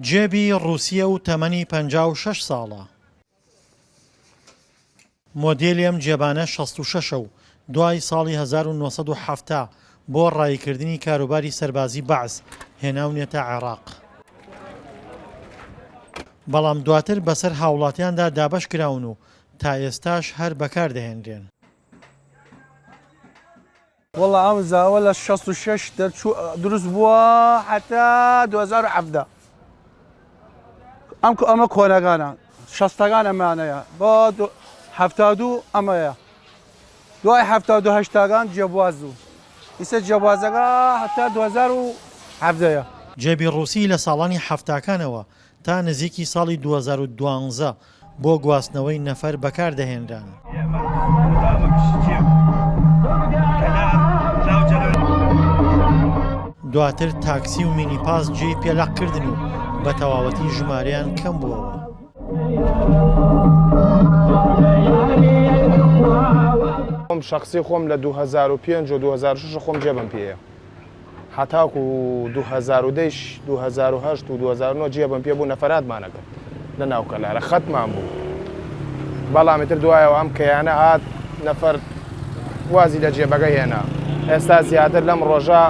جێبی ڕووسییە و تەمەنی 56 ساڵە. مۆدێلی ئەم جێبانە 66 ە و دوای ساڵی 1970 بۆ ڕاییکردنی کاروباری سەربازی بەعس هێناونیەتە عێراق. بەڵام دواتر بەسەر هاوڵاتیاندا دابەشکراون و تا ئێستاش هەر بەکاردەهێنرێن. وەڵا ئەم زاوە لە 66 دەرچوو دروست بووە حتا 2017 ئەم ئەمە کۆنەکانە شەستەکان ئەمانەیە بۆ 72 ئەمەیە دوای 72 هەشتاکان جێبواز بوو ئیسە جێبازەکە هەتا 2017ەیە. جێبی ڕووسی لە ساڵانی حەفتاکانەوە تا نزیکی ساڵی 2012 بۆ گواستنەوەی نەفەر بەکار دەهێنران. دواتر تاکسی و مینی پاس جێی پێ لەق کردن و بە تەواوەتی ژمارەیان کەم بووەوە. خۆم شەخسی خۆم لە 2005 و 2006 خۆم جێبم پێیە. هەتاکو 2010 ش 2008 و 2009 جێبم پێ بوو نەفەراتمان ئەکرد لە ناو کەلارە خەتمان بوو بەڵام ئیتر دوایەوە ئەم کەیانە هات نەفەر وازی لە جێبەکە هێنا ئێستا زیاتر لەم ڕۆژە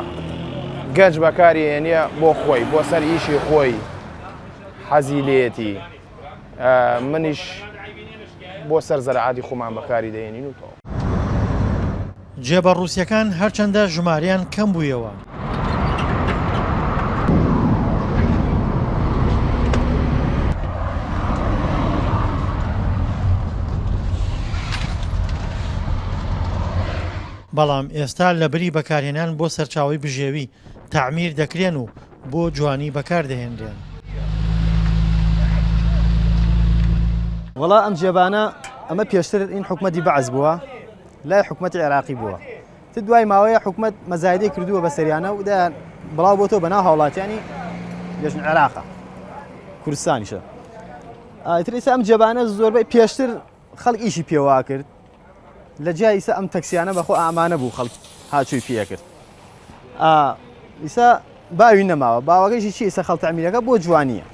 گەنج بەکاری هێنیە بۆ خۆی بۆ سەر ئیشی خۆی حەزی لێتی منیش بۆ سەر زەرعاتی خۆمان بەکاری دەێنین و تەواو. جێبە ڕووسیەکان هەرچەندە ژمارەیان کەم بوویەوە. بەڵام ئێستا لەبری بەکارهێنان بۆ سەرچاوەی بژێوی، تەعمیر دەکرێن و بۆ جوانی بەکاردەهێنرێن. وەڵا ئەم جێبانە ئەمە پێشتر ئین حکومەتی بەعس بووە لای حکومەتی عێراقی بووە تر دوای ماوەیە حکومەت مەزایدەی کردووە بە سەریانە و دایان بڵاو بۆتەوە بەناو هاوڵاتیانی بێژن عێراقە کوردستانیشە ئیتر ئیسا ئەم جێبانە زۆربەی پێشتر خەڵک ئیشی پێوە کرد لە جیای ئیسا ئەم تەکسیانە بەخۆ ئامانە بوو خەڵک هاچووی پێکرد ئیسا باوی نەماوە باوەکەیشی چی ئیسا خەڵ تەعمیرەکە بۆ جوانیە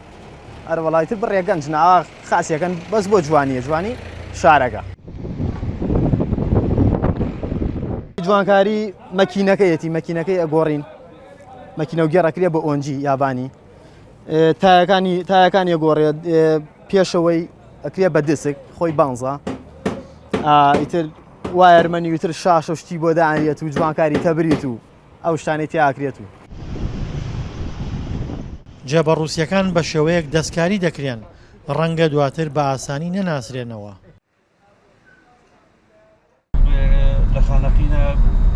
ئەرە وەڵای تر بڕێ گەنج ناوا خاسیەکەن بەس بۆ جوانیە جوانی شارەکە. جوانکاری مەکینەکەیەتی مەکینەکەی ئەگۆڕین مەکینە و گێڕەکرێ بە ئۆنجی یابانی تایەکانی تایەکانی ئەگۆڕێت پێشەوەی ئەکرێ بە دیسک خۆی بانزە ئیتر وایەرمەنی وتر شاشە و شتی بۆ دانرێت و جوانکاری تەبریت و ئەو شتانەی تیاکرێت و. جێبە ڕووسییەکان بە شێوەیەک دەستکاری دەکرێن، ڕەنگە دواتر بە ئاسانی نەناسرێنەوە. لە خانەقینە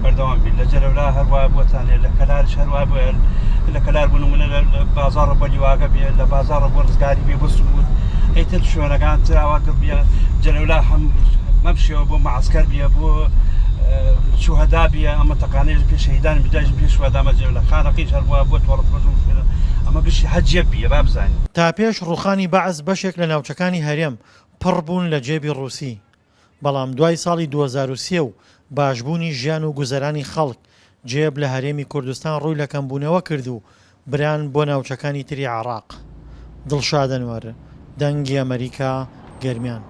بەردەوام بین لە جەلەولا هەروە بۆتان لە کەلارش هەروە بۆ لە کەلار بوون منە لە بازاڕە بۆ لیواگە بێ لە بازاڕە بۆ ڕزگاری بێ بۆ سوور ئیتر شوێنەکان تراوە گڕ جەلەولا هەم مەم شێوە بۆ معسکەر بیە بۆ شوهدا بیە ئەمە تەقانەیە پێ شەهیدان بداژ پێ شوهدامە جەلەولا خانەقیش هەروە بۆ تۆڵە فرۆش ئەمە گشتی هەجیە بیە با بزانین. تا پێش ڕووخانی بەعس بەشێک لە ناوچەکانی هەرێم پڕ بوون لە جێبی ڕووسی. بەڵام دوای ساڵی 2003 و باشبوونی ژیان و گوزەرانی خەڵک، جێب لە هەرێمی کوردستان ڕووی لە کەمبوونەوە کرد و بران بۆ ناوچەکانی تری عێراق. دڵشاد ئەنوەر، دەنگی ئەمەریکا، گەرمیان.